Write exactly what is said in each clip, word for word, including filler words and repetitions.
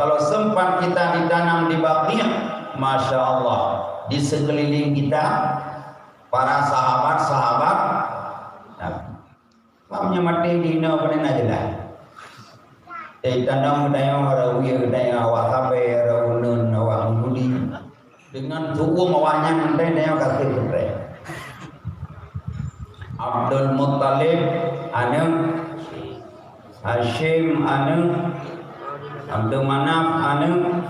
Kalau sempat kita ditanam di Baqi', masya Allah, di sekeliling kita para sahabat-sahabat Nabi. Bak nyan maté di inoe peunan na jeulaih. Eh, tanam geutanyoe, rot wie geutanyoe, awak sabe, rot uneun, awak meududi. Deungon tu'uem awak nyan, geutanyoe ka sép peutrek. Abdul Muttalib aneuk, Hasyim aneuk, Abdul Manaf aneuk,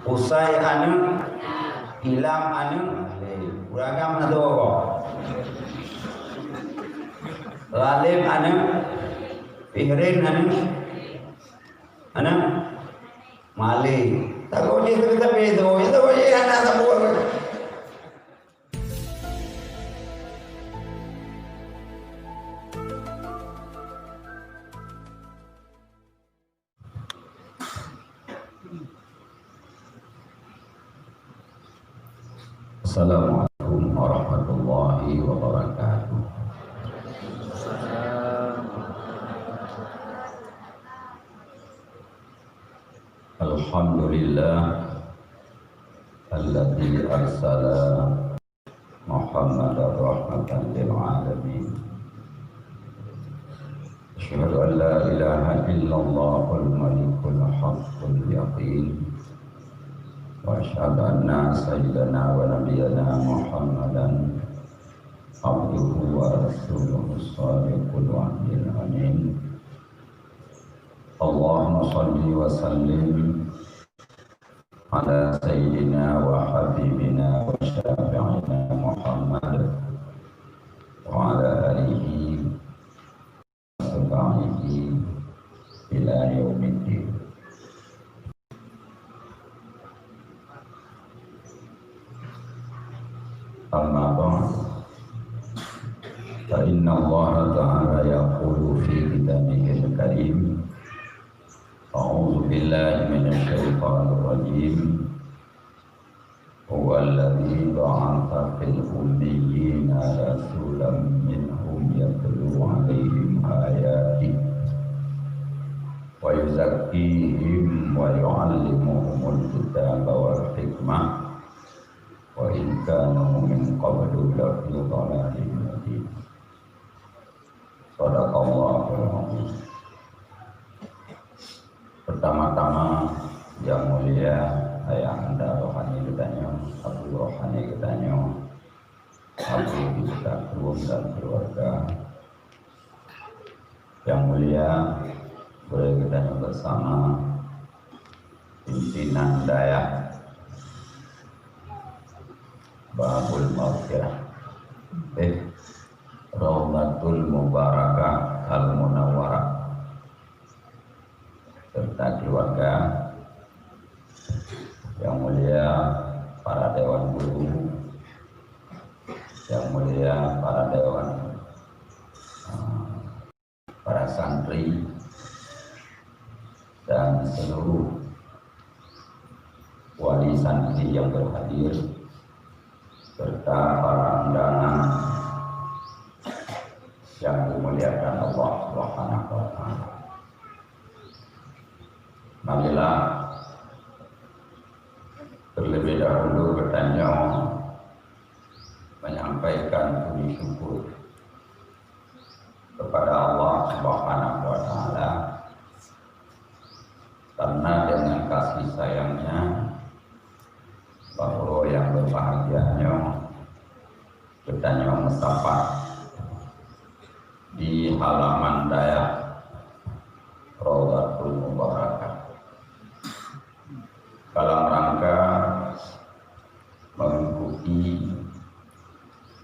Qusay aneuk, Kilab aneuk, ureueng agam na dua boh. Ghalib aneuk, Fihrin aneuk, aneuk, Malik. Takot jih tapi-tapi tu, ya takot jih aneuk sapeue. Assalamualaikum warahmatullahi wabarakatuh. Alhamdulillah alladzi arsala Muhammadar rahmatan lil alamin. Asyhadu an la ilaha illallahul malikul haqqul yaqin. Wa asyhadu anna sayyidana wa nabiyyana Muhammadan abduhu wa rasuluhu shadiqul wa'dil amin. Allahumma shalli wa sallim ala sayyidina wa habibina wa syafi'ina Muhammad wa ala alihi wa sahbihi ila yaumiddin. Amma ba'd. Fa inna Allah ta'ala yaqulu fi kitabihil karim, a'udzu billahi minasy syaithanir rajim. Huwallazi ba'atsa fil ummiyina rasulan minhum yatlu 'alaihim ayatihi wa yuzakkihim wa yu'allimuhumul kitaba wal hikmah wa in kanu min qablu lafi dhalalin mubin. Shadaqallahul adzim. Pertama-tama, yang mulia ayahanda rohani geutanyoe, abu rohani geutanyoe, abu beserta krueng dan keluarga. Yang mulia gurée geutanyoe bersama, pimpinan dayah Babul Maghfirah, eh, Raudhatul Mubarakah Al Munawwarah, serta keluarga. Yang mulia para dewan guru, yang mulia para dewan, eh, para santri, dan seluruh wali santri yang berhadir, serta para undangan yang dimuliakan Allah Subhanahu wa Ta'ala. Marilah terlebih dahulu geutanyoe menyampaikan puji syukur kepada Allah Subhanahu wa Ta'ala, karena dengan kasih sayang-Nya, bahwa yang berbahagia nyoe geutanyoe meusapat di halaman dayah Raudhatul Mubarakah dalam rangka mengikuti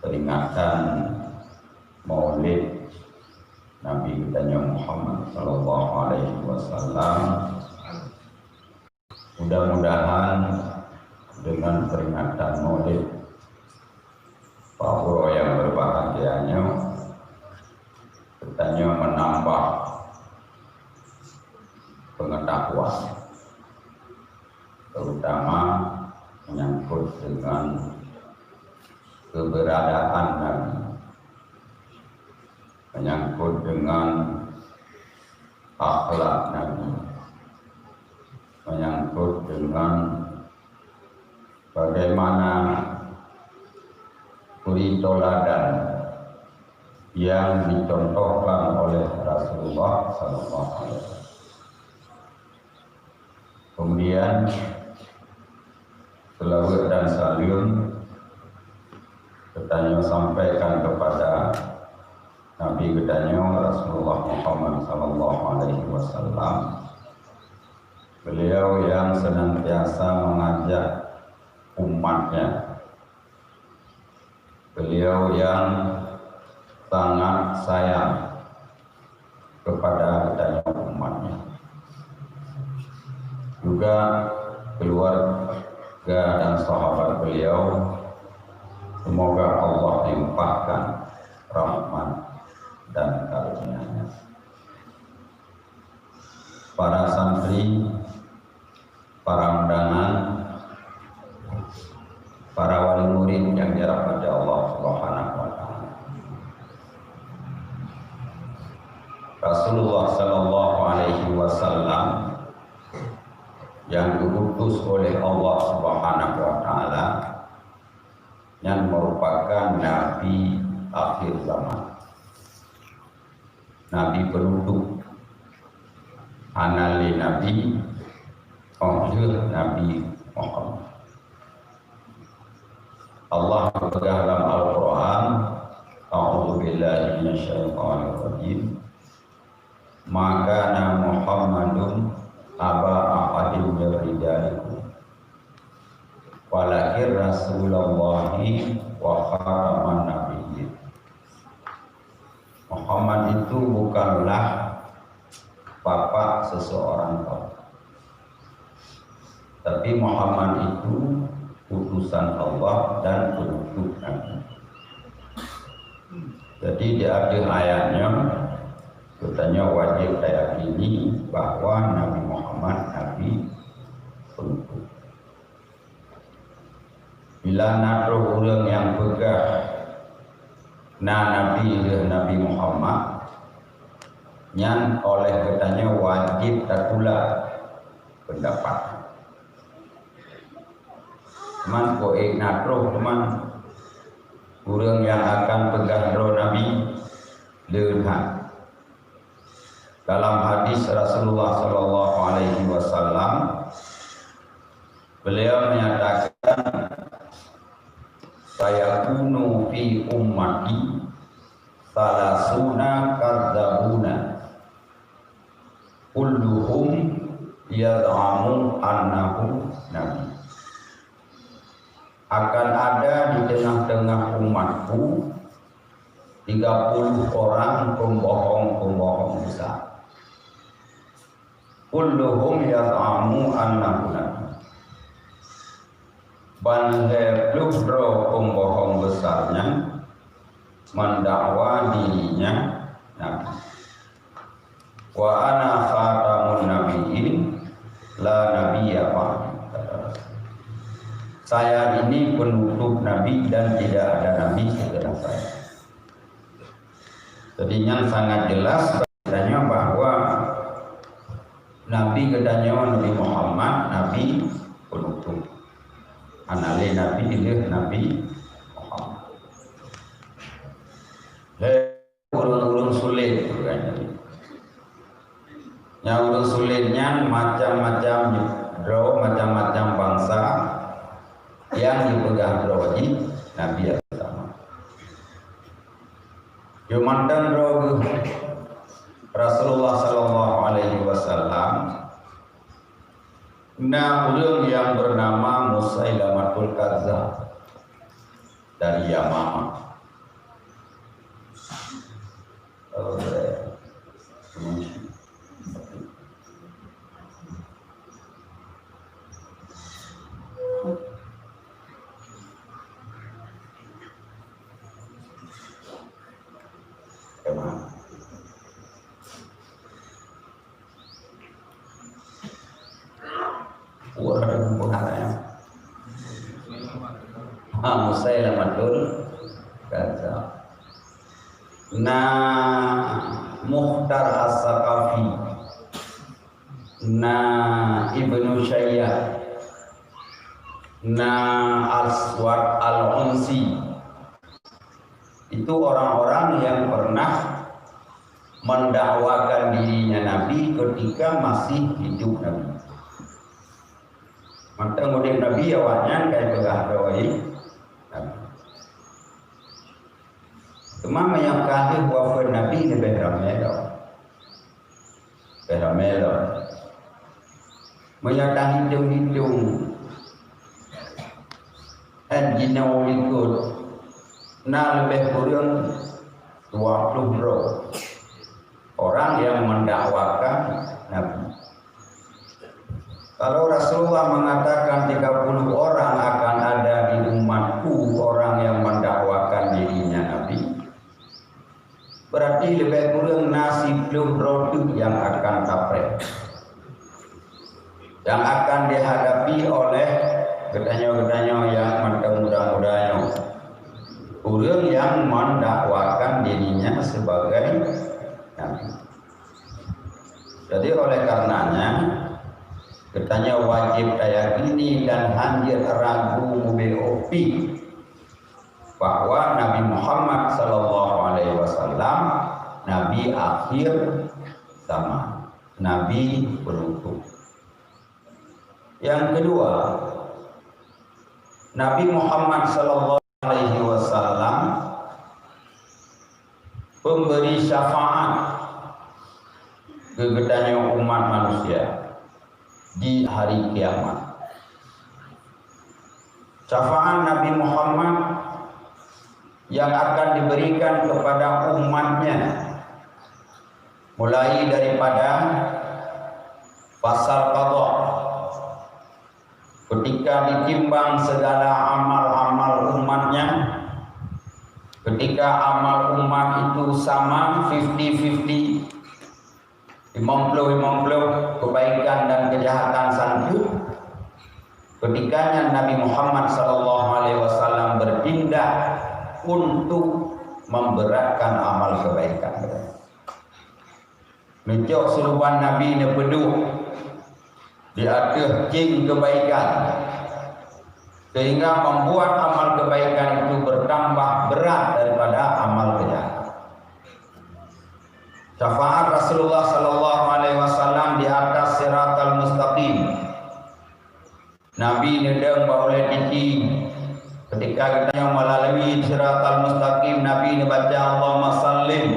peringatan Maulid Nabi geutanyoe Muhammad sallallahu alaihi wasallam. Mudah-mudahan dengan peringatan Maulid, para gurée yang berbahagia nyoe, geutanyoe menambah pengetahuan, terutama menyangkut dengan keberadaan Nabi, menyangkut dengan akhlak Nabi, menyangkut Ikut dengan bagaimana suri toladan yang dicontohkan oleh Rasulullah sallallahu alaihi wasallam. Kemudian, selawat dan salam geutanyoe sampaikan kepada Nabi geutanyoe Rasulullah Muhammad sallallahu alaihi wasallam. Beliau yang senantiasa mengajak umatnya. Beliau yang sangat sayang kepada geutanyoe umatnya. Juga keluarga dan sahabat beliau, semoga Allah limpahkan rahmat dan karunia-Nya. Para santri, para undangan, para wali murid yang dirahmati Allah Subhanahu wa Ta'ala. Rasulullah sallallahu alaihi wasallam yang diutus oleh Allah Subhanahu wa Ta'ala, nyan merupakan nabi akhir zaman. Nabi penutup. Hana lé nabi, oh lheueh Nabi Muhammad. Allah geupeugah lam Al-Quran, "A'udzubillahi minasyaitonirrajim. Ma kana Muhammadun aba ahadin min rijalikum." Walakin Rasulullahi wa khataman nabiyyin. Muhammad itu bukanlah bapak seseorang pun. Tapi Muhammad itu utusan Allah dan penutup Nabi. Jadi di akhir ayatnya, katanya wajib tayakini bahwa Nabi Muhammad Nabi penutup. Bila na troh ureuëng nyang peugah na nabi lheueh Nabi Muhammad, nyan oleh geutanyoe wajéb tatulak peundapat. Man keu ék na troh teuma ureuëng nyang akan peugah droe nabi le that. Dalam hadis Rasulullah sallallahu alaihi wasallam, beliau menyatakan, "Sayakunu fi ummati salasuna kadzabuna, kulluhum yaz'amu annahu nabi." Akan ada di tengah-tengah umatku tiga puluh orang pembohong-pembohong besar. Kulluhum yaz'amu annahu nabi. Ban lhée ploh droe pembohong besar nyan mendakwa dirinya nabi. "Wa ana khatamun nabiyyin, la nabiyya ba'di," kata Rasul. "Saya ini penutup nabi dan tidak ada nabi setelah saya." Jadi, nyan sangat jelas geutanyoe bahwa Nabi geutanyoe Nabi Muhammad, Nabi penutup. Hana lé Nabi lheueh Nabi Muhammad. Lhée ureuëng-ureuëng sulet, bukan. Nyang ureuëng sulet nyan macam-macam droe, macam-macam bansa nyang jipeugah droe jih Nabi agama. Yoh mantong droe geuh Rasulullah sallallahu alaihi wasallam na ureuëng nyang bernama Musailamatul Kadzdzab dari Yamamah. Wah, ada penghalang. Ha, Musailamatul Kadzdzab. Na Mukhtar As-Saqafi. Na Ibnu Syayyah, na Aswad Al-Unsi. Itu orang-orang yang pernah mendakwakan dirinya Nabi ketika masih hidup Nabi. Mantong udeb Nabi, awaknyan ka jipeugah droe Nabi. Teuma meunyoe ka lheueh wafeuet Nabi, leubeh ramé lom. Leubeh ramé lom. Meunyoe tahitong-hitong, eh, jinoe likot, na leubeh kureueng dua ploh droe orang yang mendakwakan Nabi. Kalau Rasulullah mengatakan tiga puluh orang akan ada di umatku orang yang mendakwakan dirinya Nabi, berarti leubeh kureueng na siploh droe teuk nyang akan tapreh, nyang akan dihadapi oleh geutanyoe-geutanyoe nyang mantong muda-muda nyoe, ureueng nyang mendakwakan dirinya sebagai nabi. Jadi, oleh karenanya, geutanyoe wajéb tayakini dan hanjeuet ragu mubeuôh pih bahwa Nabi Muhammad sallallahu alaihi wasallam Nabi akhir zaman, Nabi penutup. Yang kedua, Nabi Muhammad sallallahu alaihi wasallam pemberi syafaat keu geutanyoe umat manusia di hari kiamat. Syafaat Nabi Muhammad yang akan diberikan kepada umatnya, mulai daripada pasal qadha, ketika ditimbang segala amal-amal umatnya, ketika amal umat itu sama fifty fifty, limong ploh limong ploh, kebaikan dan kejahatan santeuek, ketika nyan Nabi Muhammad sallallahu alaihi wasallam bertindak untuk memberatkan amal kebaikan. Neucok seuruban Nabi neupeuduek di ateueh céng kebaikan, sehingga membuat amal kebaikan itu bertambah berat daripada amal kejahatan. Syafaat Rasulullah sallallahu alaihi wasallam di atas siratal mustaqim. Nabi neudong bak ulée titi. Ketika geutanyoe meulalu siratal mustaqim, Nabi neubaca, "Allahumma sallim,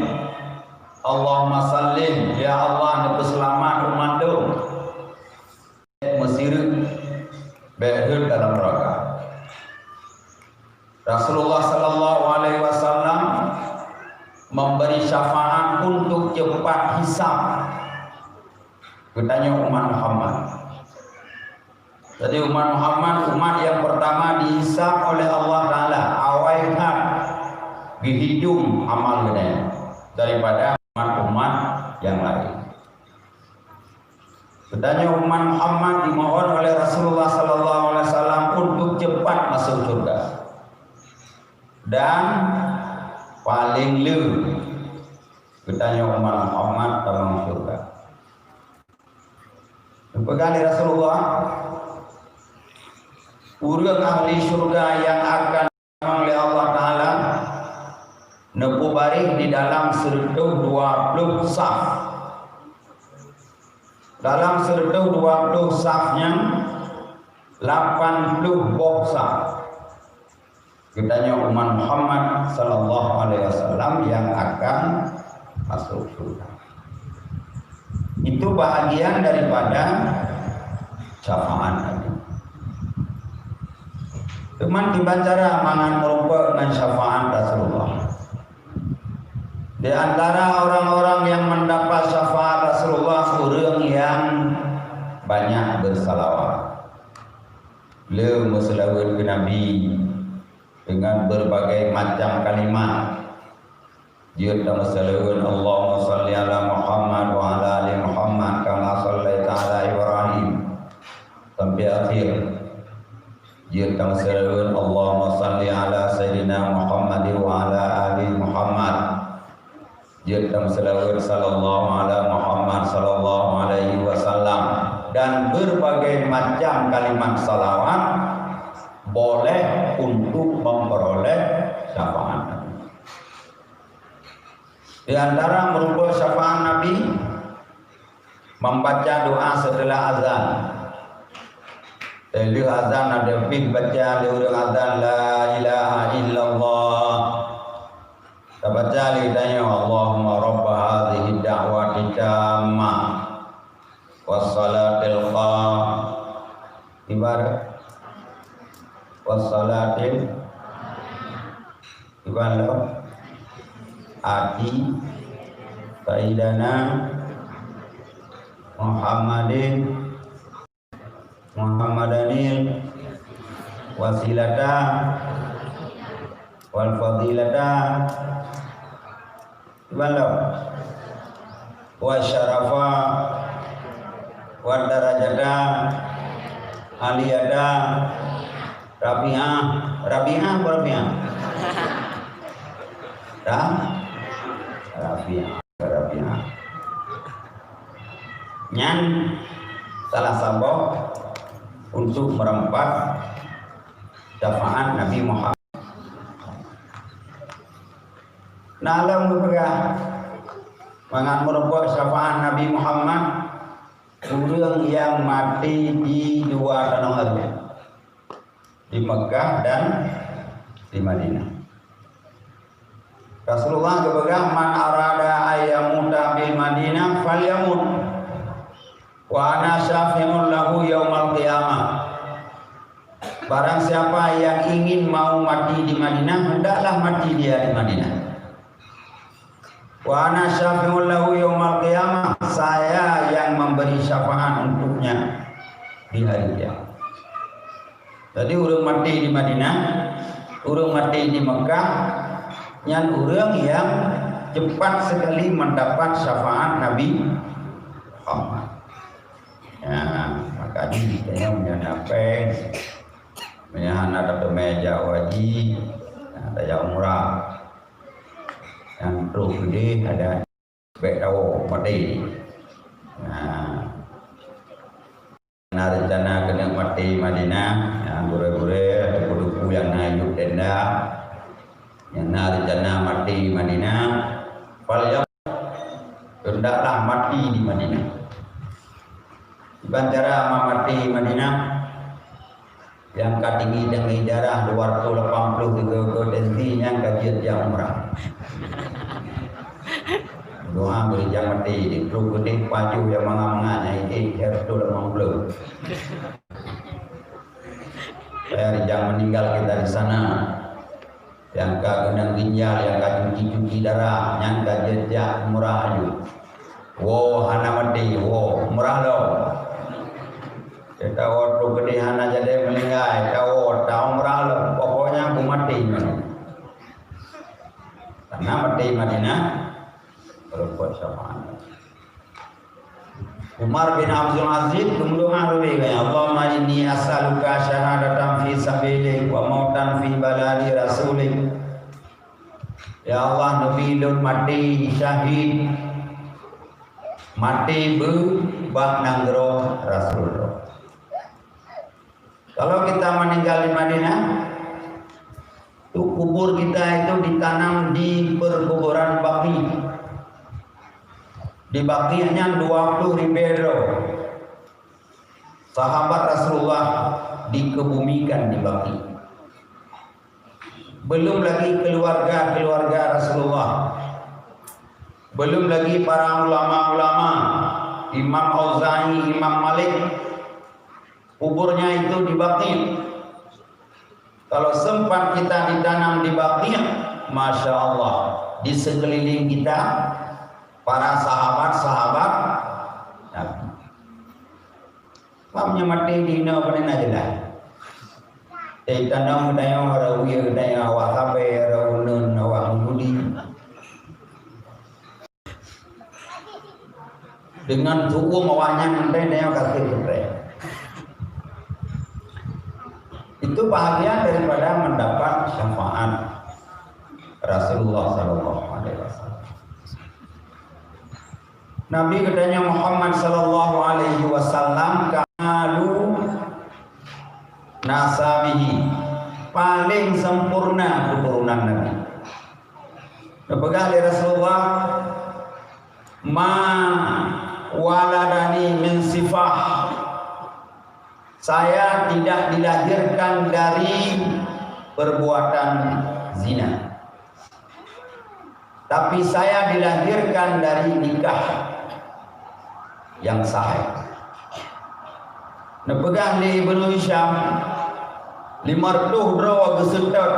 Allahumma sallim, ya Allah, neupeuseulamat umat lôn." Meusireuk, bék rhot dalam neuraka. Rasulullah sallallahu alaihi wasallam memberi syafaat untuk cepat hisab geutanyoe umat Muhammad. Jadi, umat Muhammad, umat yang pertama dihisab oleh Allah Taala, awai that geuhitong amal geutanyoe daripada umat-umat yang lain. Geutanyoe umat Muhammad dimohon oleh Rasulullah sallallahu alaihi wasallam untuk cepat masuk surga. Dan paling le geutanyoe umat Muhammad tamong surga. Neupeugah lé Rasulullah, ureuëng ahli syurga nyang akan tamong lé Allah Taala neupeubaréh di dalam sireutôh dua ploh saf. Dalam sireutôh dua ploh saf nyan, lapan ploh boh saf. Geutanyoe umat Muhammad sallallahu alaihi wasallam nyang akan masuk syurga. Itu bahagian daripada syafaat Nabi. Teuma kiban cara mangat meurumpok ngon syafaat Rasulullah. Di antara orang-orang yang mendapat syafaat Rasulullah, ureuëng nyang banyak bersalawat. Le meuseulaweuet keu Nabi dengan berbagai macam kalimat. Jeuet tameuseulaweuet, "Allahumma salli ala Muhammad wa ala ali Muhammad kama sallaita ala Ibrahim," sampai akhir. Jeuet tameuseulaweuet, "Allahumma salli ala Sayyidina Muhammad wa ala ali Muhammad." Jeuet tameuseulaweuet, "Sallallahu ala Muhammad, sallallahu alaihi wasallam." dan berbagai macam kalimat salawat boleh untuk memperoleh syafaat Nabi. Di antara meureumpok syafaat Nabi, membaca doa setelah azan. Lheueh azan ada pih baca lé ureueng azan, "La ilaha illallah." Tabaca lé tanyoe, "Allahumma rabba hadhihi da'wati tammah, wassalatil qam-, ibarat, wassalatil, ibarat, ati, sayyidana Muhammadin, Muhammadanil wasilata wal fadilata." Iban lom. Wa syarafa wa darajata aliyata rafi'ah. Rafi'ah apa rafi'ah? Ra-, rafi'ah. Rafi'ah. Nyan salah saboh untuk meureumpok syafaat Nabi Muhammad. Na lom geupeugah, mangat meureumpok syafaat Nabi Muhammad, ureueng nyang maté di dua tanoh hareuem, di Mekkah dan di Madinah. Rasulullah geupeugah, "Man arada ayyamuta bil Madinah falyamut, wa ana syafi'un lahu yaumal qiyamah." Barang siapa yang ingin mau mati di Madinah, hendaklah mati dia di Madinah. "Wa ana syafi'un lahu yaumal qiyamah," saya yang memberi syafaat untuknya di hari kiamat. Jadi, ureueng maté di Madinah, ureueng maté di Mekah, nyan ureueng nyang cepat sekali mendapat syafaat Nabi Muhammad. Ya, maka di tanyoe meunyoe na péng, meunyoe hana tateumé jak haji, na tajak umrah. Nyang troh keudeh ada bék tawoe maté. Nah, na reuncana keuneuk maté Madinah, nyang gurée-gurée, teungku-teungku nyang na yub tenda, nyang na reuncana maté Madinah, falyam-, hendaklah maté di Madinah. Kiban cara ma-, maté Madinah? Nyang ka tinggi-tinggi darah dua ratus lapan puluh tiga kilo tensi nyan ka jeuet jak umrah. Doa beri jak maté, di kru geude pajoh nyang mangat-mangat nyang ié tiga ratus lapan puluh. Supaya rijang meninggal kita di sana. Nyang ka keunong ginjal, nyang ka cuci-cuci darah, nyan ka jeuet jak umrah aju. Woe hana maté, woe umrah lom. Kita woe troh keudeh hana jadi meuninggai, kita woe ta umrah lom. Pokoknya beu maté nyoe. Karena maté Madinah, reupot syafaat. Umar bin Abdul Aziz geumeudoá leubeh gaya, "Allahumma inni as'aluka syahadatan fi sabilik wa mautan fi baladi rasulik." Ya Allah, neubi lôn maté syahid, maté beu bak nanggroe Rasulullah. Kalau kita meninggal di Madinah, tu kubur kita itu ditanam di perkuburan Baqi. Di Baqi nyan dua puluh ribée droe sahabat Rasulullah dikebumikan di Baqi. Belum lagi keluarga-keluarga Rasulullah. Belum lagi para ulama-ulama, Imam Auza'i, Imam Malik, kuburnya itu di Baqi. Kalau sempat kita ditanam di Baqi, Masya Allah, di sekeliling kita para sahabat-sahabat Nabi. Mam nyang maté di inoe pane na jeulaih. Eh, tanyoe, tanyoe, ureueng tanyoe, awak sabe, ureueng uneun, awak meunudi. Dengan tuwöm awaknyan mantong tanyoe ka seupreh. Itu bahagian daripada mendapat syafaat Rasulullah sallallahu alaihi wasallam. Nabi geutanyoe Muhammad sallallahu alaihi wasallam kamalu nasabihi, paléng sempurna keuturonan Nabi. Geupeugah lé Rasulullah, "Ma waladani min sifah." Saya tidak dilahirkan dari perbuatan zina. Tapi saya dilahirkan dari nikah yang sahih. Neupeugah lé Ibnu Hisham, lima reutôh droe geuseutôt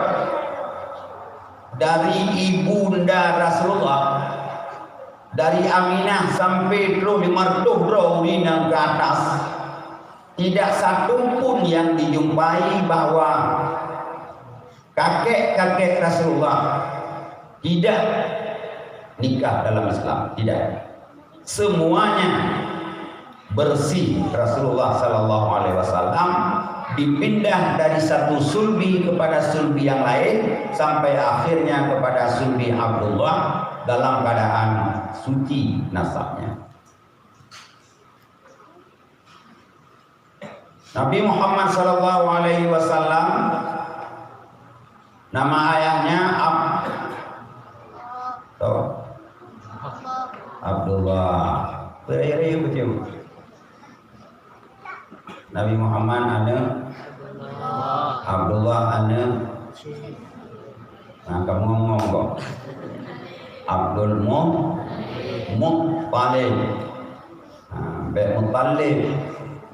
dari ibunda Rasulullah, dari Aminah sampai troh lima reutôh droe ureueng ke atas. Tidak satu pun yang dijumpai bahwa kakek-kakek Rasulullah tidak nikah dalam Islam, tidak. Semuanya bersih. Rasulullah sallallahu alaihi wasallam dipindah dari satu sulbi kepada sulbi yang lain sampai akhirnya kepada sulbi Abdullah dalam keadaan suci nasabnya. Nabi Muhammad sallallahu alaihi wasallam, nama ayahnya Ab-, tuh, Abdullah. Beri-beri betul. Nabi Muhammad aneuk Abdullah aneuk, nah, kamu ngomong kok. Abdul Mu-, Muttalib. Ha, bék Muttalib.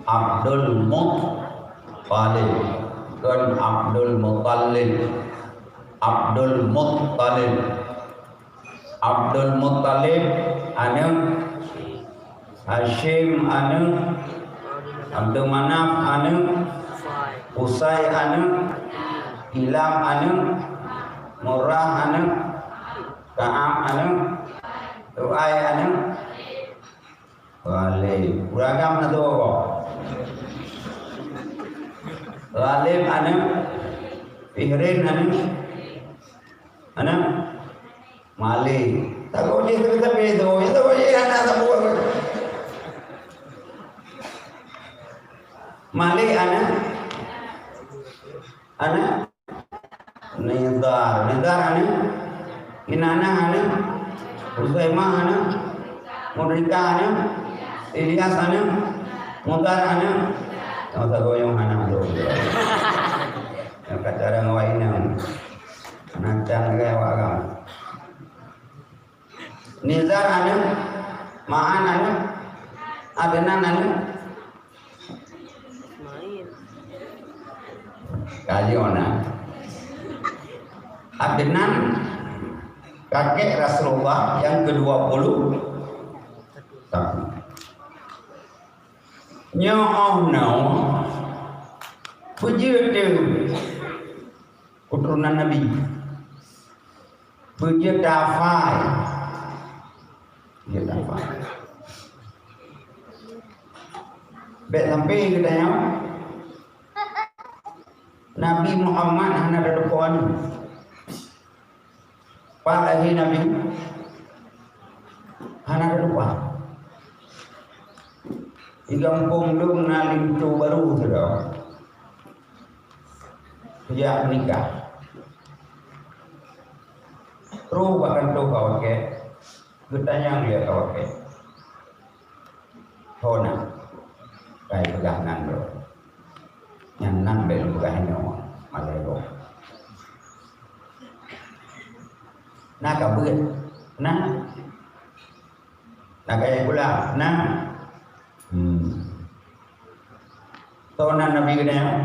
Abdul Muttalib. Kon Abdul Muttalib. Abdul Muttalib. Abdul Muttalib aneuk, Hashim aneuk, Abdul Manaf aneuk, Qusay aneuk, Kilab aneuk, Murrah aneuk, Ka'ab aneuk, Lu'ay aneuk, Ghalib. Ureueng agam na tuwoe. Ghalib aneuk. Fihrin aneuk. Aneuk. Malik. Takot jih tapi-tapi tu. Ya takot jih aneuk sapeue. Malik aneuk. Aneuk. Nizar. Nizar aneuk. Kinanah aneuk. Huzaimah aneuk. Mudrikah aneuk. Ilyas aneuk. Mudar aneuk. Nyang sagoe nyang hana meudoe. Nyang ka cara ngon awak inong. Macam lagèe awak agam. Nizar aneuk. Ma'an aneuk. Adnan aneuk. Ismail. Kali ona. Adnan, kakek Rasulullah yang kedua puluh satu. Nyoe oh no, peujeuet teuh keturunan Nabi. Peujeuet tafai. Peujeuet tafai. Bèk sampai geutanyoe Nabi Muhammad hana tatupeue aneuk. Pat lahé Nabi hana tatupeue. Di gampông lôn na linto barô sidroe. Kujak meunikah. Troh bak kantô kawakée, geutanyong lé kawakée, "Ho na?" "Kai peugah nan droe." "Nyan nan bék lôn peugah nyoe, malée gob." "Na ka beuet?" "Na." "Na kayée pula?" "Na." Hmm. Soe nan Nabi geutanyoe?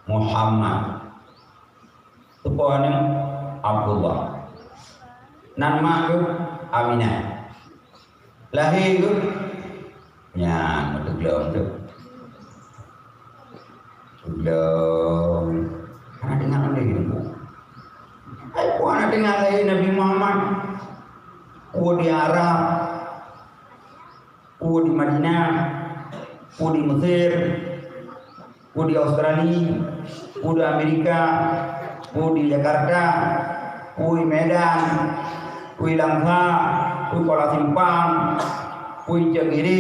Muhammad. Teupeue aneuk? Abdullah. Nan mak geuh Aminah. Lahé geuh nyan meuteuglom teuh. Teuglom. Hana teuingat lé geuh. Hai peue hana teuingat lahé Nabi Muhammad? Peue di Arab? Peue di Madinah, peue di Mesir, peue di Australia, peue di Amerika, peue di Jakarta, peue di Medan, peue di Langsa, peue Kuala Simpang, Pui cok giri,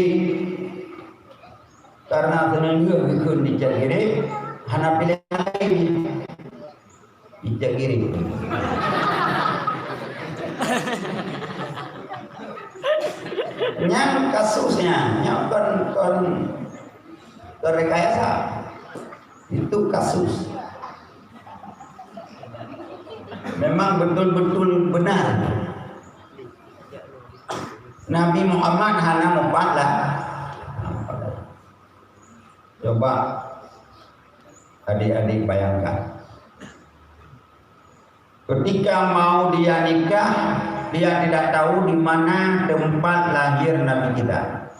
karena seunang geuh geukheun di cok giri, hana piléh laén. Di cok giri. Nyan kasusnya, nyan kon, kon, kon rekayasa. Itu kasus. Memang betul-betul benar. Nabi Muhammad hana meupat lah. Coba adik-adik bayangkan. Ketika mau dia nikah, dia tidak tahu di mana tempat lahir Nabi kita.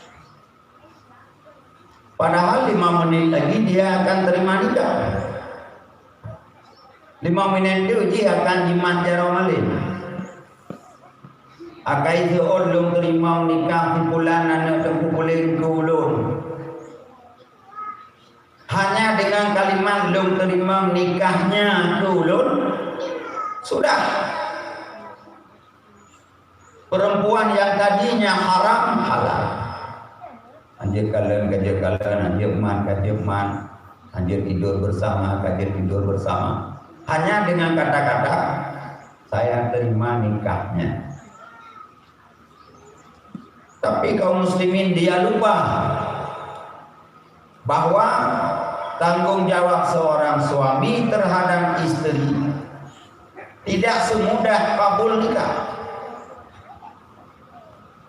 Padahal lima menit lagi dia akan terima nikah. Lima menit tu jih akan jimat jaroe malem. Akai seuôt lôn teurimong nikah si fulan aneuk Teungku Puléng keu ulôn. Hanya dengan kalimat lôn teurimong nikahnya keu ulôn, sudah. Perempuan yang tadinya haram, halal. Hanjeuet kalon, ka jeuet kalon, hanjeuet man, ka jeuet man, hanjeuet tidur bersama, ka jeuet tidur bersama. Hanya dengan kata-kata, "Saya terima nikahnya." Tapi kaum muslimin, dia lupa bahwa tanggung jawab seorang suami terhadap istri tidak semudah kabul nikah.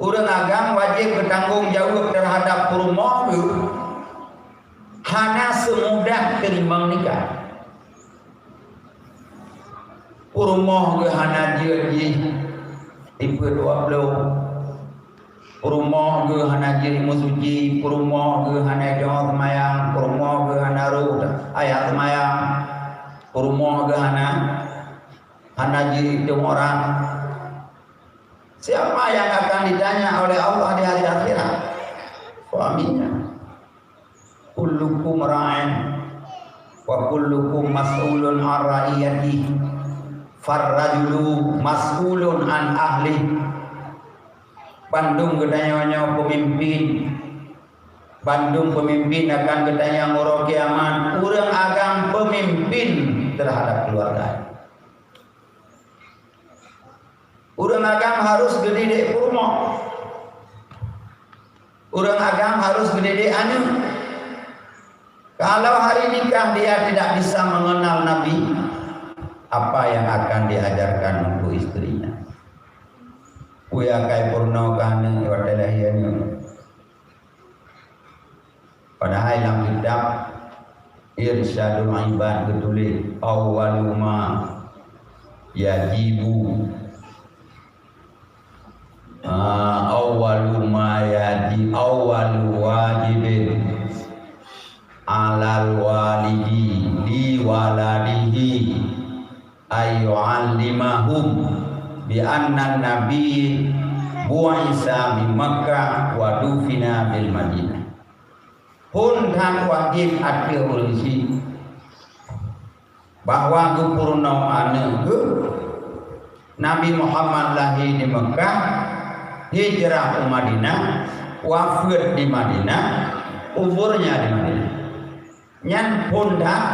Ureuëng agam wajéb geutanggong jaweueb teuhadab peurumoh geuh, hana seumudah teurimong nikah. Peurumoh geuh hana jeuet jih tipeu dua ploh. Peurumoh geuh hana jeuet meusuci, peurumoh geuh hana jeuet seumayang, peurumoh geuh hana rhot ayat seumayang, peurumoh geuh hana, hana jeuet itong orang. Siapa yang akan ditanya oleh Allah di hari akhirat? Suaminya. Kullukum ra'in wa kullukum mas'ulun an ra'iyatihi. Farrajulu mas'ulun an ahli. Bandum geutanyoe nyoe peumimpin. Bandum peumimpin akan geutanyong uroe kiamat. Ureuëng agam peumimpin teuhadab keuluwarga. Ureuëng agam harus geudidik peurumoh. Ureuëng agam harus geudidik aneuk. Kalau hari nikah dia tidak bisa mengenal Nabi, apa yang akan diajarkan untuk istrinya? Kuya kai peurunoe keu aneuk watée lahé nyoe. Padahai lam kitab Irsyadul Ibad geutuléh, "Awwalu ma yajibu, ah, awwalu ma yaji-, awwalu wajibin alal walidi li waladihi ayyu'allimahum bi anna nabi bu'isa min Makkah wa dufina bil Madinah." Phon that wajéb ateueh ureuëng syiek bahwa geupeurunoe aneuk geuh, Nabi Muhammad lahé di Meukah, hijrah u Madinah, wafeuet di Madinah, kuburnya di Madinah. Nyan phon that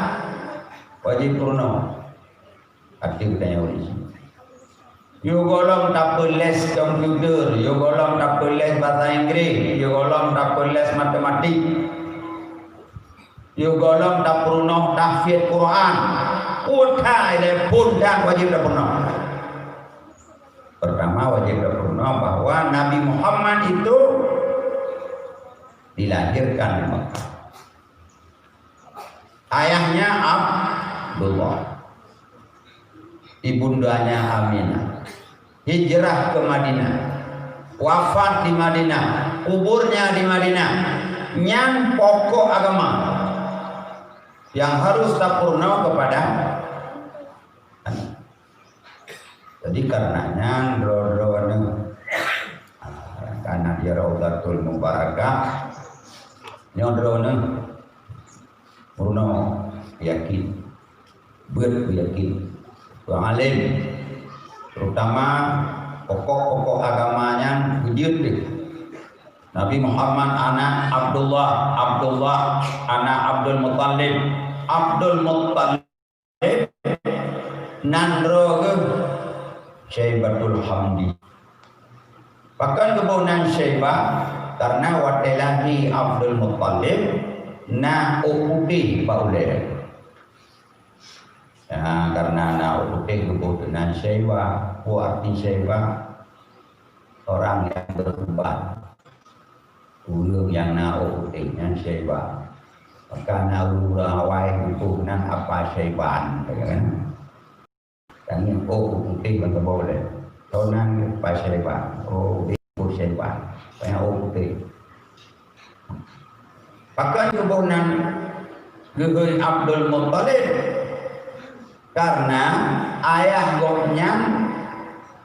wajéb peurunoe. Até geutanyoe ureuëng syiek. Yôh gohlom tapeules komputer, yôh gohlom tapeules basa Inggréh, yôh gohlom tapeules matematik. Yôh gohlom tapeurunoe tahfiz Quran. Peue that ilée phon that wajéb tapeurunoe. Pertama wajéb tapeurunoe bahwa Nabi Muhammad itu dilahirkan di Mekah. Ayahnya Abdullah. Ibundanya Aminah. Hijrah ke Madinah. Wafat di Madinah. Kuburnya di Madinah. Nyan pokok agama yang harus tapeurunoe kepada aneuk. Jadi, karena nyan, droe-droe neuh, ah, karena di Raudhatul Mubarakah, nyoe droe neuh, peurunoe yakin, beuet yakin. Ureuëng alim, terutama pokok-pokok agama nyan beujeuet deh. Nabi Muhammad anak Abdullah, Abdullah anak Abdul Muttalib, Abdul Muttalib nan droe geuh Syaibatul Hamdi. Pakon geuboh nan Syaibah? Karena watée lahé Abdul Muttalib na ôk putéh bak ulée. Ya, karena na ôk putéh geuboh nan Syaibah. Peue arti Syaibah? Orang yang beruban. Ureuëng nyang na ôk putéh nyan Syaibah. Maka na ureuëng awai geuboh nan Apa Syaiban, kan? Tanyoe ôk putéh ban teuboh lé. Tonan Apa Syaiban. Oh, geuboh Syaiban. Banyak ôk putéh. Pakon geuboh nan geuhôi Abdul Muttalib? Karena ayah gobnyan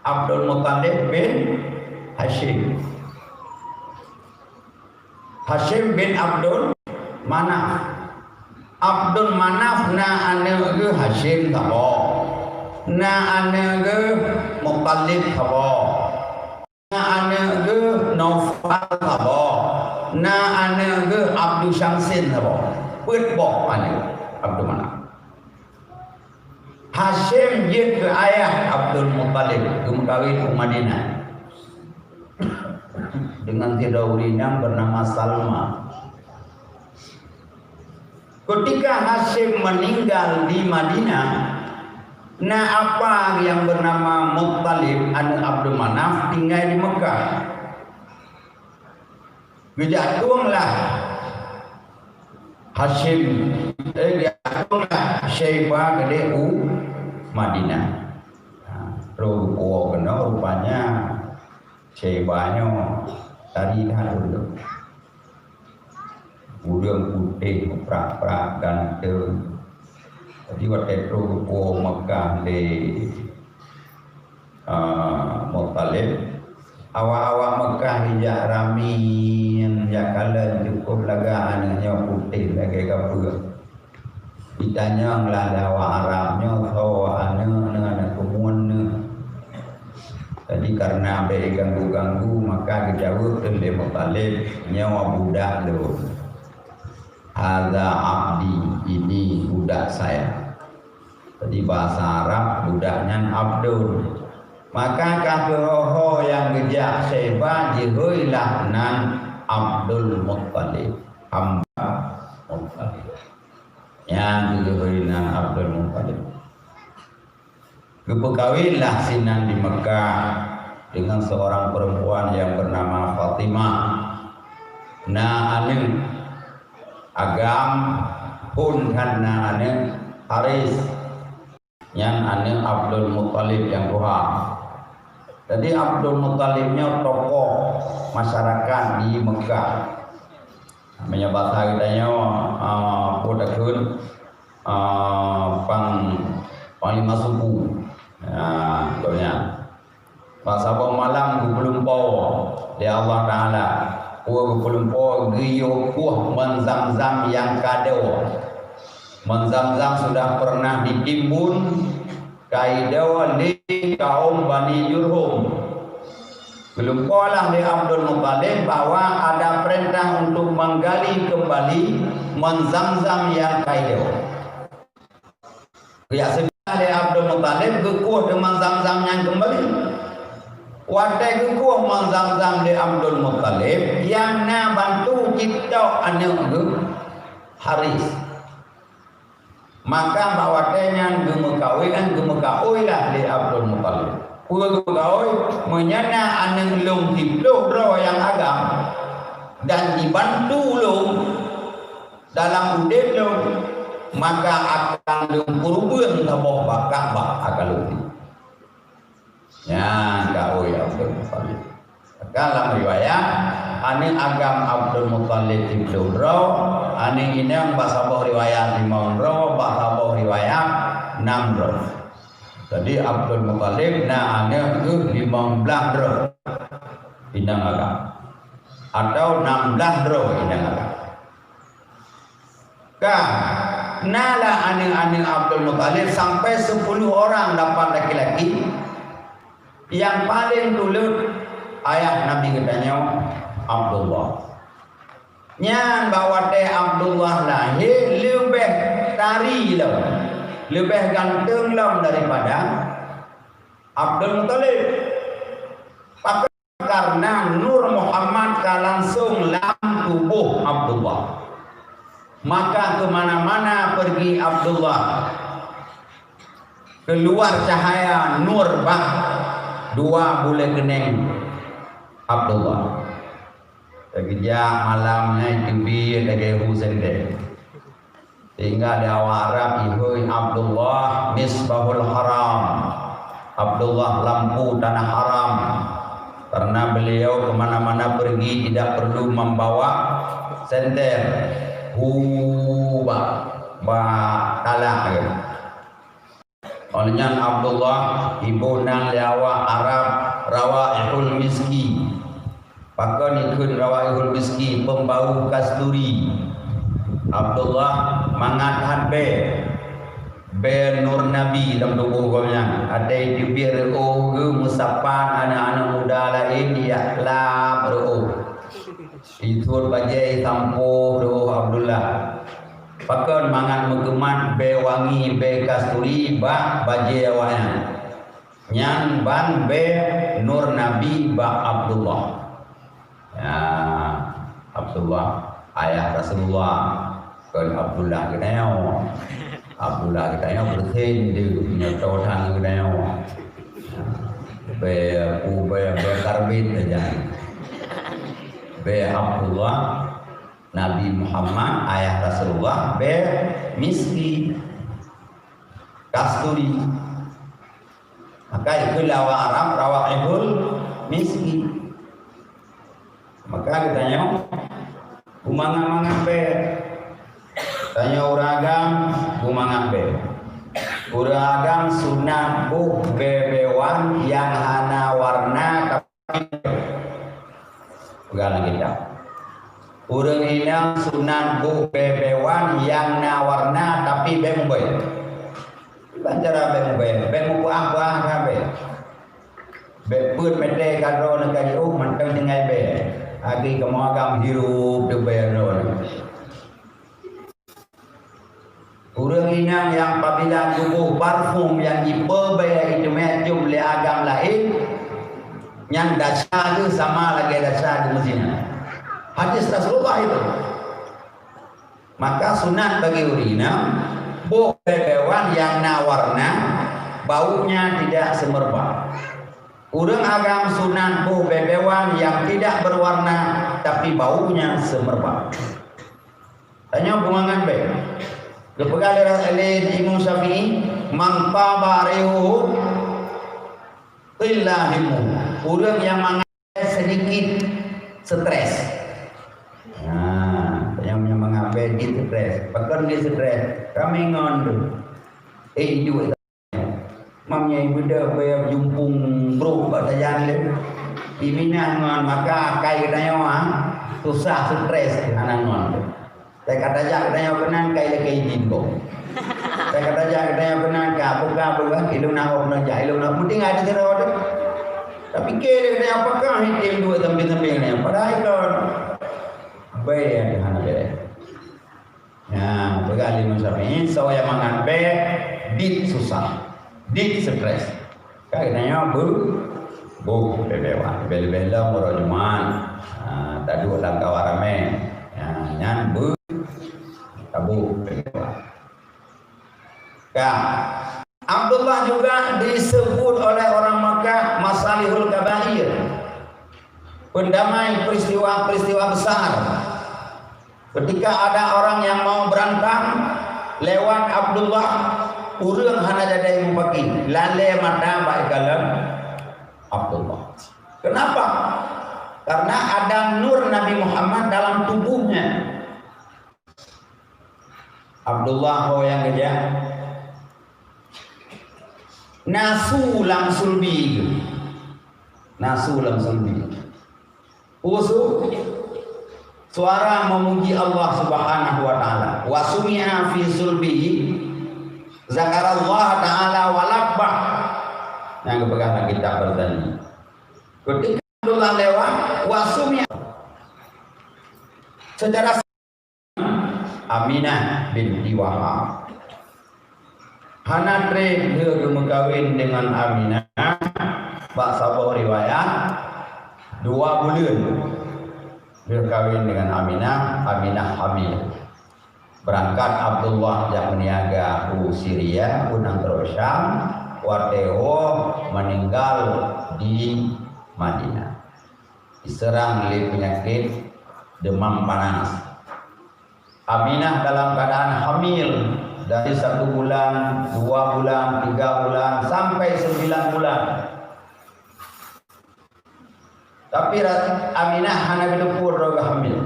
Abdul Muttalib bin Hashim. Hashim bin Abdul Manaf. Abdul Manaf na aneuëk geuh Hashim saboh. Na aneuëk geuh Muttalib saboh. Na aneuëk geuh Naufal saboh. Na aneuëk geuh Abdu Syamsin saboh. Peuet boh aneuëk Abdul Manaf. Hashim jeuet keu ayah Abdul Muttalib geumeukawen u Madinah deungon sidroe ureuëng inong bernama Salma. Ketika Hashim meninggal di Madinah, na apa yang bernama Muttalib, aneuëk Abdul Manaf, tinggai di Mekah. Geujak tueng lah Hashim, eh, geujak tueng lah Syaibah keudeh u Madinah. Ha, terus geupuwoe keunoe, rupanya Syaibah nyoe tari that ureuëng. Ureuëng putéh, prak-prak, ganteng. Jadi, watée trok geupuwoe Mekah lé, ah, Muttalib, awak-awak Mekah jijak ramé, jak kalon, cukup lagak aneuëk nyoe putéh lagée gapeuek. Jitanyong lah lé awak Arab nyoe, soe aneuëk nyoe, aneuëk keumuen nyoe. Jadi, karena bék ganggu-ganggu, maka geujaweueb lé Muttalib, "Nyoe budak lôn. Hadza abdi, ini budak saya." Jadi, bahasa Arab budak nyan abdun. Maka ka keuh ho-ho nyang geujak Syaibah jihôi lah nan Abdul Muttalib, hamba Muttalib. Nyan geujihôi nan Abdul Muttalib. Geupeukawinlah sinan di Mekah dengan seorang perempuan yang bernama Fatimah. Na aneuëk agam, phon that na aneuëk Haris. Nyan aneuëk Abdul Muttalib nyang tuha. Jadi, Abdul Muttalib nyoe tokoh masyarakat di Mekah. Meunyoe basa geutanyoe, ah, peue takheun, ah, pang-, panglima suku. Ah, gobnyan. Bak saboh malam geupeulumpoe lé Allah Taala. Peue geupeulumpoe? Geuyue kueh mon Zamzam nyang ka doe. Mon Zamzam sudah pernah ditimbun, ka idoe lé kaum Bani Jurhum. Geulumpoe lah lé Abdul Muttalib bahwa ada perintah untuk menggali kembali mon Zamzam nyang ka idoe. Geujak seugah lé Abdul Muttalib geukueh teuma Zamzam nyan keumbali. Watée geukueh mon Zamzam lé Abdul Muttalib, nyang na bantu cit tok aneuëk geuh Haris. Maka bak watée nyan geumeukawen, geumeukaôi lah lé Abdul Muttalib. Peue geumeukaôi? Meunyoe na aneuëk lôn siplôh droe nyang agam dan jibantu lôn, dalam udeb lôn, maka akan lôn peurubeueng saboh bak Ka'bah akan lôn. Nyan kaôi Abdul Muttalib. Maka lam riwayat, aneuëk agam Abdul Muttalib siplôh droe, aneuëk inong bak saboh riwayat limong droe, bak saboh riwayat nam droe. Jadi, Abdul Muttalib na aneuëk geuh limong blaih droe inong agam, atau nam blaih droe inong agam. Ka, na lah aneuëk-aneuëk Abdul Muttalib sampai sepuluh orang dapat laki-laki. Nyang paleng tuleuet ayah Nabi geutanyoe, Abdullah. Nyan bak watée Abdullah lahé leubeh tari lom, leubeh ganteng lom daripada Abdul Muthalib. Pakon? Karena Nur Muhammad ka langsung lam tuboh Abdullah. Maka keumana-mana peurgi Abdullah, keuluar cahaya nur bak dua bulée keunéng Abdullah. Lagée jak malam nyan teubiet lagée hu sendeh. Sehingga di awak Arab ihôi Abdullah Misbahul Haram, Abdullah Lampu Tanah Haram, karena beliau kemana-mana pergi tidak perlu membawa senter. Hu bak, bak talak. Óh lheueh nyan Abdullah iboh nan lé awak Arab Rawaihul Miski. Pakon ikheun Rawaihul Miski, pembau kasturi. Abdullah mangat that bée, bée Nur Nabi lam tuboh gobnyan. Até teubiet reuôh geuh meusapat aneuëk-aneuëk muda laén jak lap reuôh. Ithot bajée isampoe reuôh Abdullah. Pakon mangat meukeumat bée wangi, bée kasturi bak bajée awaknyan. Nyan ban bée Nur Nabi bak Abdullah. Ya, Abdullah, ayah Rasulullah, kon Abdullah geutanyoe. Abdullah geutanyoe beureusin deuh, nyoe toh that geutanyoe. Bée pu, bée, bée karbit saja. Bée Abdullah, Nabi Muhammad, ayah Rasulullah, bée miski, kasturi. Maka ikheun lé awak Arab Rawaihul Miski. Maka geutanyoe beumangat-mangat bée. Tanyoe ureuëng agam beumangat bée. Ureuëng agam sunat boh bée-bée wan nyang hana warna. Peugah lam kitab. Ureuëng inong sunat boh bée-bée wan nyang na warna tapi bée mubée. Ban cara bée mubée, bée mupeuah-peuah ka bée. Bée peuet meter ka droeneuh ka jiôh mantong tinggai bée. Akhé kamoe agam hirup teubée droeneuh. Ureuëng inong nyang pabila geuboh parfum nyang jipeubée iteumé cium lé agam laén, nyan desya geuh sama lagée desya geuh meuzina. Hadis Rasulullah itu. Maka sunat bagi ureuëng inong boh bée-bée wan nyang na warna, baunya tidak semerbak. Ureuëng agam sunat boh bée-bée wan nyang tidak berwarna, tapi baunya semerbak. Tanyoe beumangat bée. Geupeugah lé, lé Imam Syafi'i, "Man taba rihuhu qalla himmuhu." Ureuëng nyang mangat bée sedikit stres. Nah, tanyoe nyang mangat bée jeuet stres. Pakon jeuet stres? Ramé ngon tu. Eh, iduek Mam nyang ibeudôh bée jumpung brôk bak sajan lé. Iminah ngon maka akai geutanyoe, ha, susah stres hana ngon. Teuka tajak geutanyoe keunan kai lakée idin boh. Teuka tajak geutanyoe keunan ka buka buka ilung na hok na jak ilung na meuting ada sidroe tu. Tapi keu geutanyoe apakah item dua sambil-sambil ni padahai kon. Bée hana bée. Nyan, peugah lé Imam Syafi'i, soe nyang mangat bée, dit susah, dit stres. Ka geutanyoe beu-, boh bée-bée wan. Leubeh-leubeh lom uroe Jumat. Ha, taduek lam kawan ramé. Ha, nyan beu-, taboh bée-bée wan. Ka. Abdullah juga disebut oleh orang Makkah Masalihul Kabair, pendamai peristiwa-peristiwa besar. Ketika ada orang yang mau berantem, lewat Abdullah, ureuëng hana jadi mupaki, lalée mata bak ikalon Abdullah. Kenapa? Karena ada nur Nabi Muhammad dalam tubuhnya. Abdullah ho nyang keujah. Na su lam sulbi geuh. Na su lam sulbi. Usu suara memuji Allah Subhanahu wa taala. Wa sumi'a fi sulbihi zakarallaha taala wa labba. Nyang geupeugah lam kitab Barzanji. Ketika Abdullah lewat, wa sumi'a. Secara Aminah binti Wahab. Hana treb lheueh geumeukawen deungon Aminah, bak saboh riwayat, dua buleuen lheueh kawen deungon Aminah, Aminah hamil. Beurangkat Abdullah jak meuniaga u Syria, u nanggroe Syam, watée woe meuninggal di Madinah. Diseurang lé peunyakét deumam panas. Aminah dalam keuadaan hamil dari satu bulan, dua bulan, tiga bulan, sampai sembilan bulan. Tapi ra-, Aminah hana geuteupeue droe geuhamil.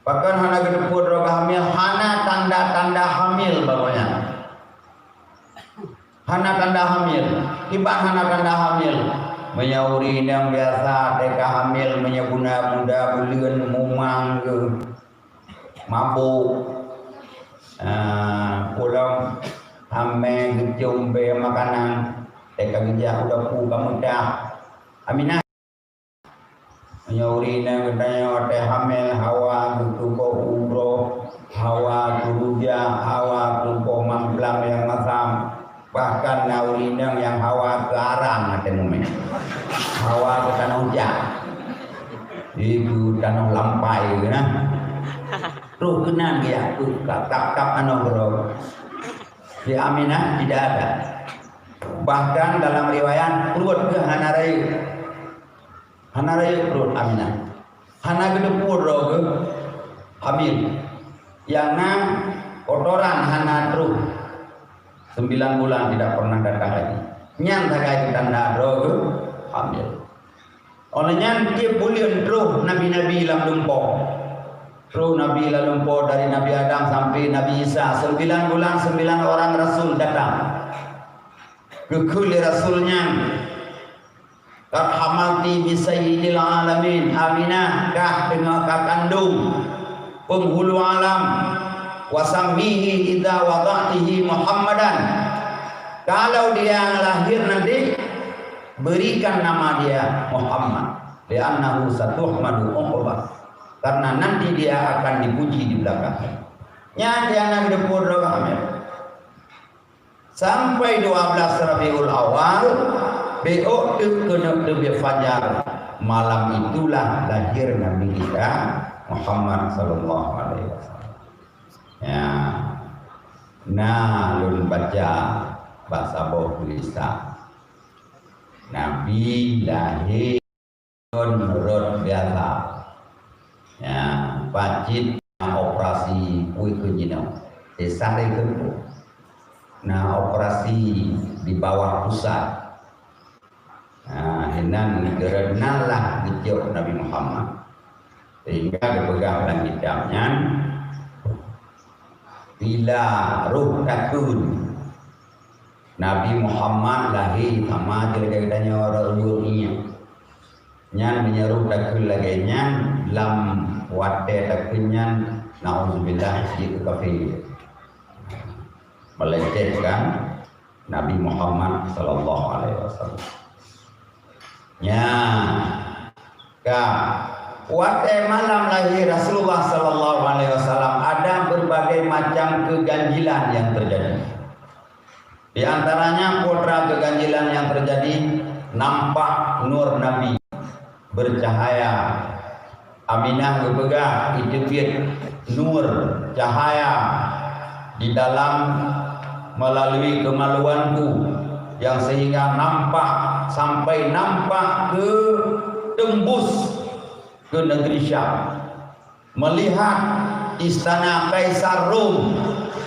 Pakon hana geuteupeue droe geuhamil? Hana tanda-tanda hamil bak gobnyan. Hana tanda hamil. Kiban hana tanda hamil? Meunyoe ureueng inong biasa teuka hamil, meunyoe bunda-bunda buleuen mumang geuh, mabök, ah, pulang hamé geucom bée makanan, teuka geujak u dapu ka meudah. Aminah. Meunyoe ureueng inong geutanyoe watée hamil, hawa geutuboh uroe, hawa geuruja, hawa geutuboh mamblam nyang masam. Bahkan na ureueng inong nyang hawa keu arang até mumé. Hawa keu tanoh jak. Di keu tanoh lampai keu na. Troh keunan geujak keu kap-kap anoe keudroe. Di Aminah tidak ada. Bahkan dalam riwayat, pruet geuh hana rayeuk. Hana rayeuk pruet Aminah. Hana geuteupeue droe geuh hamil. Nyang na kotoran hana troh. Sembilan bulan tidak pernah datang lagi. Nyan sagai tanda droe geuh hamil. Óh lheueh nyan tieb buleuen troh nabi-nabi lam lumpoe. Troh nabi lam lumpoe dari Nabi Adam sampai Nabi Isa. Sembilan bulan, sembilan orang rasul datang. Geukheun lé rasul nyan, "Qad hamalti bi sayyidil alamin, Aminah, kah teungoh ka kandong Penghulu alam, wa sammihi idza wada'tihi Muhammadan." Kalau dia lahir nanti, berikan nama dia Muhammad, li'annahu satuhmadu uqbah, karena nanti dia akan dipuji di belakang. Nyan dia anak depan orang hamil. Sampai dua belas Rabiul Awal, beuôk teuk keuneuk teubiet fajar, malam itulah lahir Nabi kita Muhammad sallallahu alaihi wasallam. Ya. Na lôn baca bak saboh tulisan. Nabi lahé ngon rot biasa. Ya, pacit na operasi kueh keu jinoe. Sesar keu na operasi di bawah pusat. Nah, inan geurenalah geucok Nabi Muhammad. Sehingga geupeugah lam kitab nyan, bila roh takheun Nabi Muhammad lahé sama jih lagèe geutanyoe ureueng inyak. Nyan meunyoe roh takheun lagèe nyan, lam watèe takheun nyan, naudzubillah, jeuet keu kafé. Melecehkan Nabi Muhammad sallallahu alaihi wasallam. Nyan, ka, watèe malam lahé Rasulullah sallallahu alaihi wasallam, ada berbagai macam keganjilan yang terjadi. Di antaranya, putra keganjilan yang terjadi, nampak nur Nabi bercahaya. Aminah geupeugah, "Iteubiet nur, cahaya, di dalam melalui kemaluanku, yang sehingga nampak, sampai nampak ke tembus ke negeri Syam." Melihat istana Kaisar Rom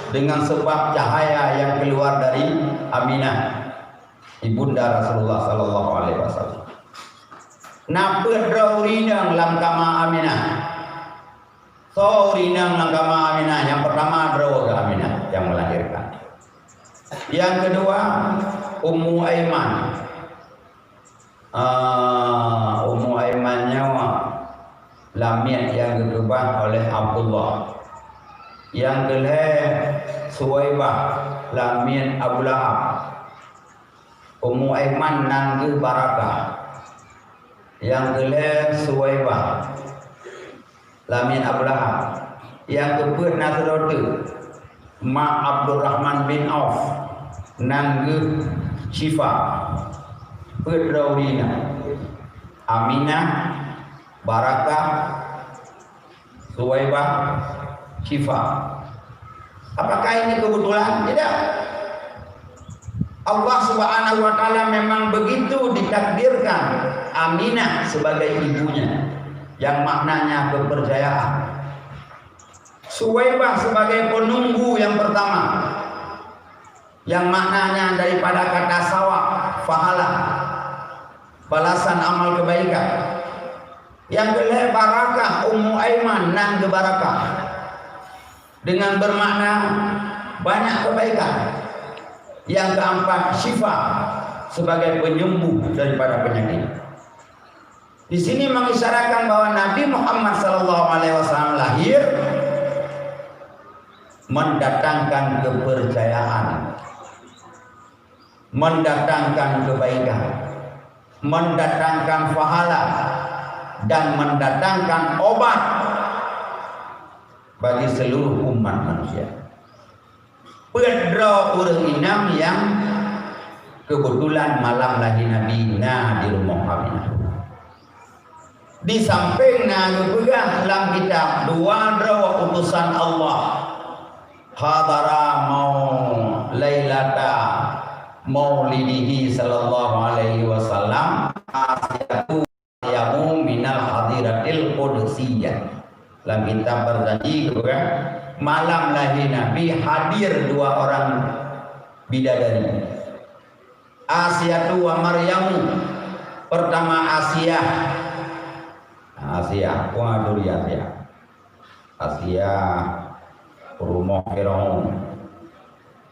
dengan sebab cahaya yang keluar dari Aminah, ibunda Rasulullah sallallahu alaihi wasallam. Na peuet droe ureueng inong lam kama Aminah. Soe ureueng inong lam kama Aminah? Yang pertama droe geuh Aminah yang melahirkan. Yang kedua, Ummu Aiman. Ah, Ummu Aiman nyoe lamiet nyang geukeubah oleh Abdullah. Nyang keulhèe Suwaibah, lamiet Abu Lahab. Ummu Aiman nan geuh Barakah. Nyang keulhèe Suwaibah. Lamin Abu Lahab. Nyang keupeuet na sidroe teuk, mak Abdurrahman bin Auf, nan geuh Syifa. Peuet droe ureueng inong. Aminah, Barakah, Suwaibah, Syifa. Apakah ini kebetulan? Tidak. Allah Subhanahu wa Ta'ala memang begitu ditakdirkan Aminah sebagai ibunya, yang maknanya kepercayaan. Suwaibah sebagai penunggu yang pertama, yang maknanya daripada kata sawab, pahala, balasan amal kebaikan. Yang keulhèe Barakah, Ummu Aiman, nan geubarakah, dengan bermakna banyak kebaikan. Yang keempat, Syifa, sebagai penyembuh daripada penyakit. Di sini mengisyaratkan bahwa Nabi Muhammad sallallahu alaihi wasallam lahir mendatangkan kepercayaan, mendatangkan kebaikan, mendatangkan pahala, dan mendatangkan obat bagi seluruh umat manusia. Peuet droe ureueng inong nyang keubeutulan malam lahé Nabi na di rumoh Aminah. Di sampéng na geupeugah lam kitab dua droe utosan Allah, hadara mau lailata maulidihi sallallahu alaihi wasallam, Asiatu Maryamu minal hadiratil qudsiyah. Lam kitab Barzanji geupeugah, malam lahé Nabi hadir dua orang bidadari, Asiatu wa Maryamu. Pertama Asiah. Asiah, wah, duri Asiah. Asiah, rumoh Firaun.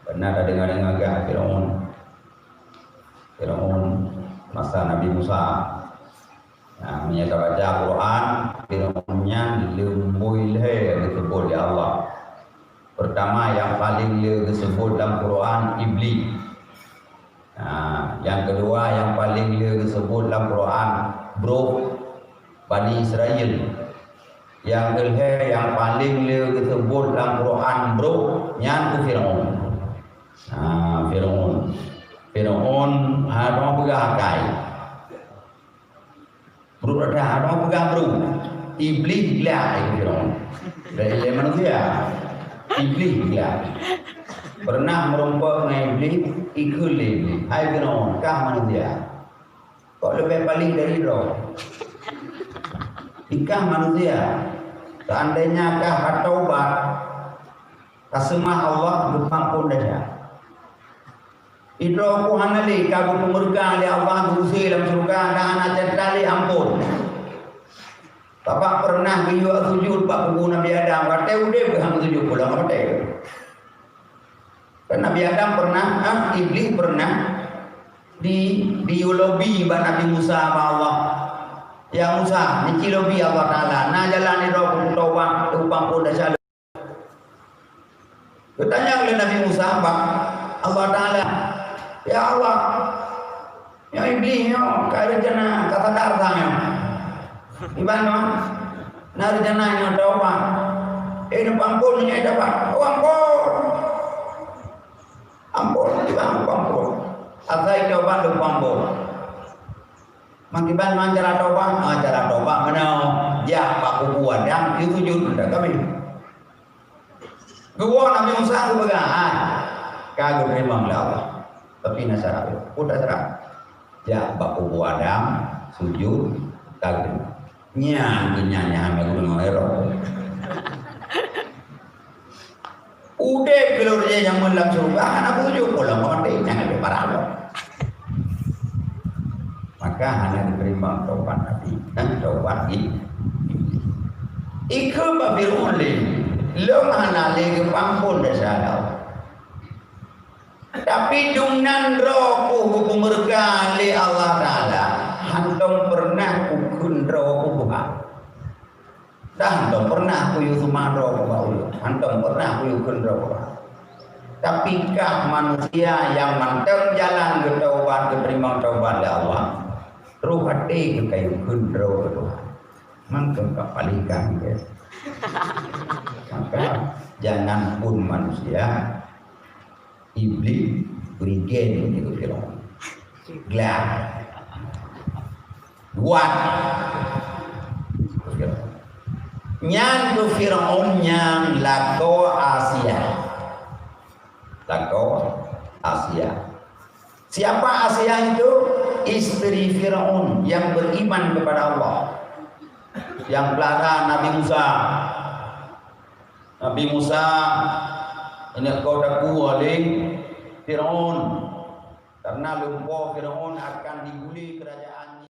Pernah tadeungoe-deungoe gah Firaun? Firaun masa Nabi Musa. Nah, meunyoe tabaca Quran, Firaun nyan leumboi lhèe geuseubut lé Allah. Pertama, nyang paleng le geuseubut lam Quran, Iblih. Nah, nyang keudua, nyang paleng le geuseubut lam Quran, brôk Bani Israel. Nyang keulhèe, nyang paleng le geuseubut lam Quran, brôk, nyan keuh Firaun. Nah, Firaun. Firaun hana peugah akai. Brôk rata, hana peugah brôk. Iblih glak, hai Firaun. Dari ilée manusia. Iblih glak. Pernah meurumpok ngon Iblih, ikheun lé Iblih, "Hai Firaun, kah manusia. Kok leubeh paleng dari droe? Ikah manusia. Seandainya kah ka taubat, ka seumah Allah, geupeuampôn desya. Idroe ku hana lé, ka geupeumeureuka lé Allah, geuuse lam syeuruga, dan hana cerita lé ampôn. Sabab pernah geuyue sujud bak kubu Nabi Adam, watée udeb geuham sujud pulang watée." Kan Nabi Adam pernah, ah, Iblih pernah di, diyue lobi bak Nabi Musa bak Allah. "Ya Musa, neuci lobi Allah Taala, na jalan idroe ku taubat, ku ampôn desya." Geutanyong lé Nabi Musa bak Allah Taala, "Ya Allah, nyoe Iblih nyoe ka rencana, ka sadar sa nyoe. Iban nyoe na rencana nyoe taubat. Eh, neupeuampôn nyoe taubat. Oh, ampôn. Ampôn, Iban, ampôn. Asai taubat, neupeuampôn." Meukiban ngon cara taubat, ah, cara taubat meunoe, jak bak kubu Adam, yue sujud, ndak kami. Geuwoe Nabi Musa geupeugah, "Hai, ka geuteurimong lé Allah. Tapi na syarat, peue syarat? Jak bak kubu Adam, sujud, ka geuteurimong." Nyan keuh nyan nyang hana geudeungoe Herod. Udeb keu lôn jih jameun lam syeuruga hana beujeuet, poh lom maté nyang leubeh parah lom. Maka hana geuteurimong taubat Nabi, dan taubat i-, Iblih. Ikheun bak Firaun lé, "Lôn hana lé geupeuampôn desya lôn. Tapi dumnan droe ku geupeumeureuka lé Allah Taala, hantom peureunah kukheun droe ku Tuhan." Dah hantom peureunah kuyue seumah droe bak ulôn, hantom peureunah kuyue kheun droe bak. Tapi kah manusia nyang mantong jalan geutaubat, geuteurimong taubat lé Allah, troh até keuh kayue kheun droe keu Tuhan. Mantong ka palingkan ke. Maka jangan pun manusia, iblis berigen di Firaun. Gelar. Buat. Nyan tu Firaun nyang lakoe Asia. Lakoe Asia. Siapa Asia itu? Istri Firaun yang beriman kepada Allah, yang pelara Nabi Musa. Nabi Musa, ingat kau takue lé Firaun, karena lumpoe Firaun akan diguli kerajaan